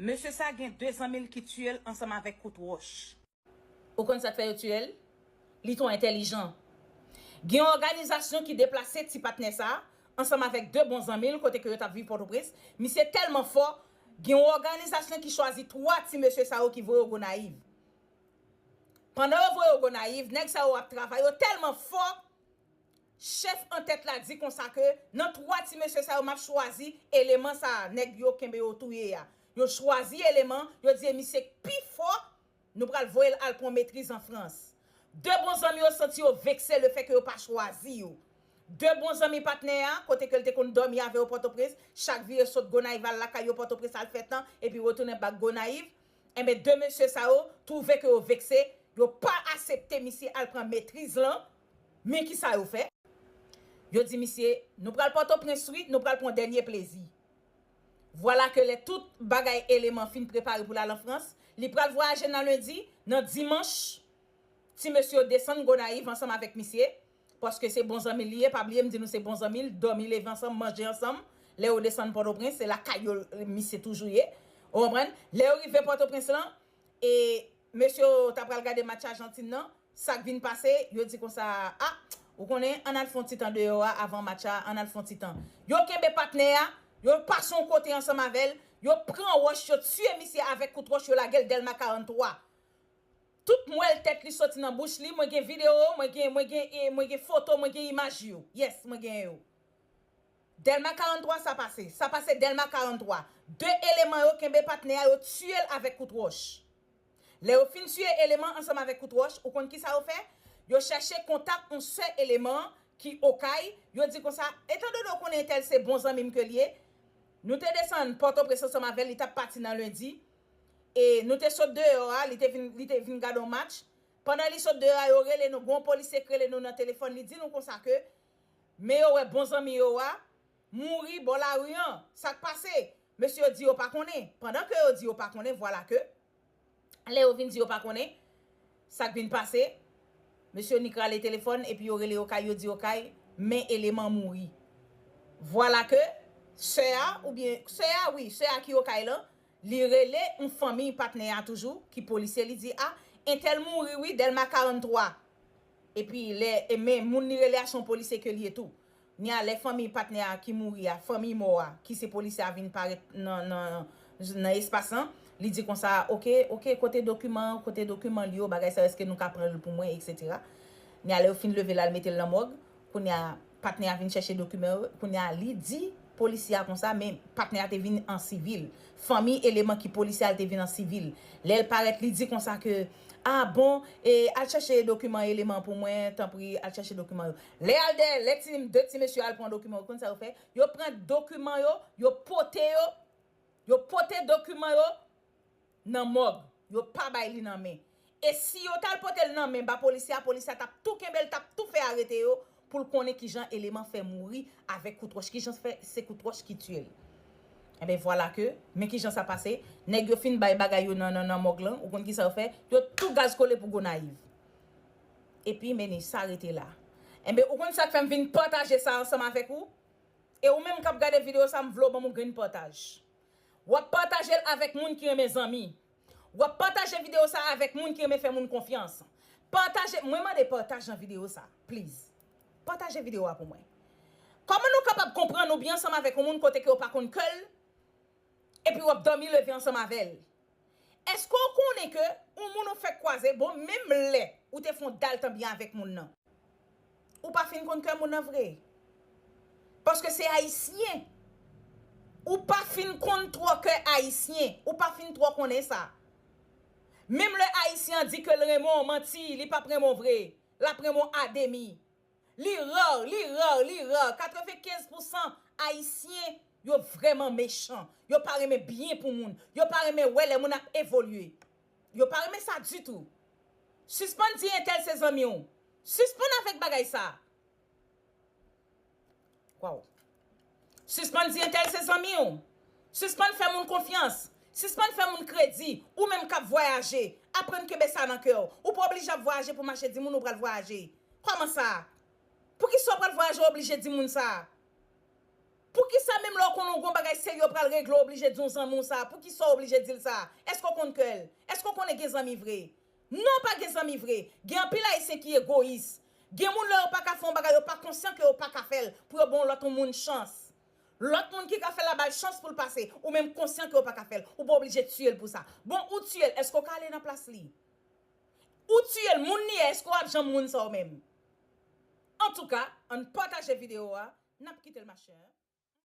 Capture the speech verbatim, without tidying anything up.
Mesye sa gen de zanmi l ki tiye l ansanm avèk kout wòch. Ou konn sa k fè yo tiye l? Li twò entèlijan. Gen yon òganizasyon ki deplase ti patnè sa ansanm avèk de bon zanmi l kote ke yo t ap viv Pòtoprens. Misye tèlman fò, gen yon òganizasyon ki chwazi twa ti mesye sa yo ki voye yo Gonayiv. Pandan yo voye yo Gonayiv, nèg sa yo ap travay, yo tèlman fò, chèf antèt la di konsa ke nan twa ti mesye sa yo, m ap chwazi eleman sa a, nèg yo kenbe yo touye a. Yo chwazi eleman, yo di e misye k pi fò, nou pral voye l al pran metriz an Frans. De bon zanmi yo santi yo vekse lefètke yo pa chwazi yo. De bon zanmi patnè a, kote ke l te konn dòmi avè yo Pòtoprens, chak vire sot Gonayiv al lakay yo Pòtoprens al fè tan, epi retounen bak Gonayiv. Enben, de mesye sa yo twouve ke yo vekse, yo pa aksepte misye al pran metriz lan, men ki sa yo fè? Yo di misye, nou pral Pòtoprens wi, nou pral pran dènye plezi. Vwala ke lè tout bagay eleman fin prepare pou l al an Frans, li pral vwayaje nan lendi, nan dimanch, ti mesye yo desann Gonayiv ansanm avèk misye, paske se bon zanmi l li ye, pa bliye m di nou se bon zanmi l, dòmi leve ansanm, manje ansanm, lè yo desann Pòtoprens, se lakay yo misye toujou ye, ou konprann? Lè yo rive Pòtoprens lan, e mesye yo ta pral gade match Ajantin nan, sa k vin pase, yo di konsa, a, ou konnen, ann al fè yon ti tan deyò a avan match la, ann al fè yon ti tan. Yo kenbe patnè a, yo pase yon kote ansanm avè l, yo pran wòch, yo tiye misye avèk kout wòch, yo lage l Dèlma karannntwa. Tout mwèl tèt li soti nan bouch li, mwen gen videyo, mwen gen, mwen gen, e, mwen gen foto, mwen gen imaj yo. Yes, mwen gen yo. Dèlma karannntwa sa pase. Sa pase Dèlma karannntwa. De eleman yo kenbe patnè a, yo tiye l avèk kout wòch. Lè yo fin tiye eleman ansanm avèk kout wòch, ou konn ki sa yo fè? Yo chèche kontak yon sè eleman ki Okay, yo di konsa, etandone w konnen entèl se bon zanmi m ke l ye, nou te desann Pòtoprens ansanm avè l, li t ap pati nan lendi, e nou te sot deyò a, li te vin, li te vin gade yon match. Pandan li sot deyò a, yo rele nou, gen yon polisye k rele nou nan telefòn, li di nou konsa ke men yo wè bon zanmi yo a mouri bò lari an. Sa k pase? Mesye yo di yo pa konnen. Pandan ke yo di yo pa konnen, vwala ke, lè yo vin di yo pa konnen, sa k vin pase, mesye yo nik rale telefòn, epi yo rele Okay, yo di Okay, men eleman mouri. Vwala ke sè a, oubyen, sè a, wi, sè a ki Okay lan, li rele yon fanmi patnè a toujou, ki polisye, li di, a, entèl mouri wi, Dèlma karannntwa. Epi lè, e men moun li rele a se yon polisye ke l ye tou. Kounye a lè fanmi patnè a ki mouri a, fanmi mò a, ki se polisye a vin parèt nan, nan, nan espas lan, li di konsa, oke, oke, kote dokiman, kote dokiman l yo, bagay sa yo, èske nou ka pran l pou mwen, etsetera. Kounye a lè yo fin leve l al mete l nan mòg, kounye a patnè a vin chèche dokiman yo, kounye a li di polisye a konsa, men patnè a te vin an sivil. Fanmi eleman ki polisye a te vin an sivil. Lè l parèt, li di konsa ke, a bon, e, al chèche dokiman eleman pou mwen, tanpri, al chèche dokiman yo. Lè al dèyè, lè ti, de ti mesye al pran dokiman yo, konn sa yo fè? Yo pran dokiman yo, yo pote yo, yo pote dokiman yo nan mòg. Yo pa bay li nan men. E si yo t al pote l nan men ba polisye a, polisye a t ap tou kenbe l, t ap tou fè arete yo pou l konnen kijan eleman fè mouri avèk kout wòch, kijan fè se kout wòch ki tiye l. Enben, vwala ke, men kijan sa pase, nèg yo fin bay bagay yo nan, nan, nan mòg lan, ou konn kisa yo fè? Yo tou gaz kole pou Gonayiv. Epi, men sa rete la. Enben, ou konn sa k fè m vin pataje sa ansanm avèk ou? E ou menm k ap gade videyo sa, m vle w ban m yon grenn pataj. W ap pataje l avèk moun ki renmen zanmi. W ap pataje videyo sa avèk moun ki renmen fè moun konfyans. Pataje, mwen mande pataj nan videyo sa, please. Pataje videyo a pou mwen. Kòman nou kapab konprann ou byen ansanm avèk yon moun kote ke w pa konn kè l, epi w ap dòmi leve ansanm avè l? Èske w konnen ke yon moun ou fèk kwaze, bon, menm lè ou te fè yon daltan byen avèk moun nan, ou pa fin konn kè moun nan vre? Paske se ayisyen. Ou pa fin konn twò kè ayisyen. Ou pa fin twò konnen sa. Menm lè ayisyen an di ke l renmen w, manti, li p ap renmen w vre. L ap renmen w a demi. Li ra, li ra, li ra. Katrevenkenz pousan ayisyen, yo vrèman mechan. Yo pa renmen byen pou moun. Yo pa renmen wè lè moun ap evolye. Yo pa renmen sa ditou. Sispann di entèl se zanmi w. Sispann avèk bagay sa. Waw. Sispann di entèl se zanmi w. Sispann fè moun konfyans. Sispann fè moun kredi. Ou menm k ap vwayaje, aprann kenbe sa nan kè w. Ou pa oblije ap vwayaje pou mache di moun ou pral vwayaje. Kòman sa? Poukisa w pral vwayaje w oblije di moun sa? Poukisa menm lè w konnen w gen yon bagay serye w pral regle, w oblije di yon zanmi w sa? Poukisa w oblije di l sa? Èske w konn kè l? Èske w konnen gen zanmi vre? Non, pa gen zanmi vre. Gen anpil Ayisyen ki egoyis. Gen moun lè yo pa ka fè yon bagay, yo pa konsyan ke yo pa ka fè l pou yo ban yon lòt moun chans. Lòt moun ki ka fè l la ba l chans pou l pase. Ou menm konsyan ke w pa ka fè l. Ou pa oblije tiye l pou sa. Bon, ou tiye l, èske w ka ale nan plas li? Ou tiye l, moun li ye, èske w ap janm moun sa w menm? Antouka, ann pataje videyo a, n ap kite l mache.